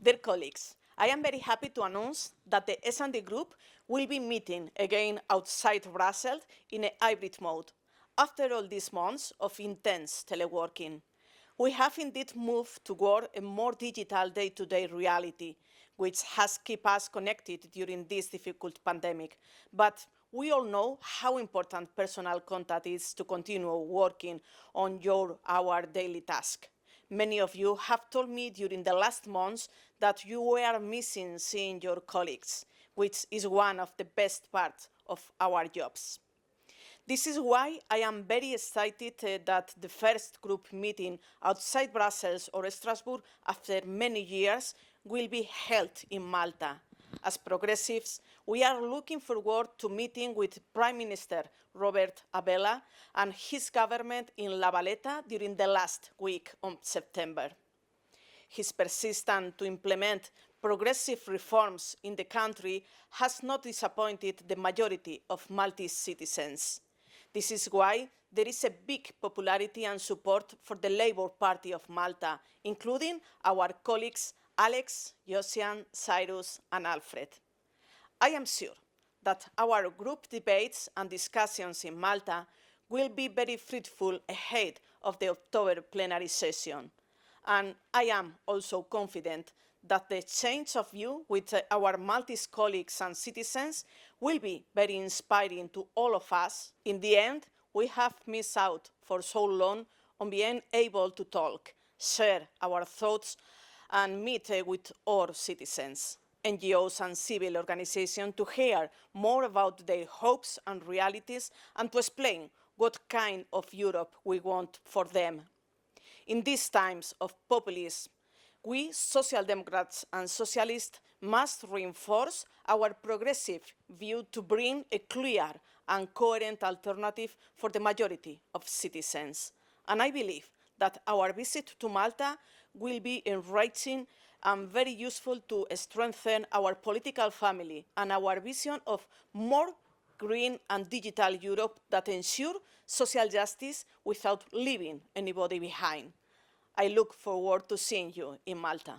Dear colleagues, I am very happy to announce that the S&D Group will be meeting again outside Brussels in a hybrid mode. After all these months of intense teleworking, we have indeed moved toward a more digital day-to-day reality, which has kept us connected during this difficult pandemic. But we all know how important personal contact is to continue working on our daily task. Many of you have told me during the last months that you were missing seeing your colleagues, which is one of the best parts of our jobs. This is why I am very excited that the first group meeting outside Brussels or Strasbourg after many years will be held in Malta. As progressives, we are looking forward to meeting with Prime Minister Robert Abela and his government in La Valletta during the last week of September. His persistence to implement progressive reforms in the country has not disappointed the majority of Maltese citizens. This is why there is a big popularity and support for the Labour Party of Malta, including our colleagues Alex, Josian, Cyrus, and Alfred. I am sure that our group debates and discussions in Malta will be very fruitful ahead of the October plenary session. And I am also confident that the change of view with our Maltese colleagues and citizens will be very inspiring to all of us. In the end, we have missed out for so long on being able to talk, share our thoughts, and meet with our citizens, NGOs and civil organizations to hear more about their hopes and realities and to explain what kind of Europe we want for them. In these times of populism, we, Social Democrats and Socialists, must reinforce our progressive view to bring a clear and coherent alternative for the majority of citizens. And I believe that our visit to Malta will be enriching and very useful to strengthen our political family and our vision of more green and digital Europe that ensure social justice without leaving anybody behind. I look forward to seeing you in Malta.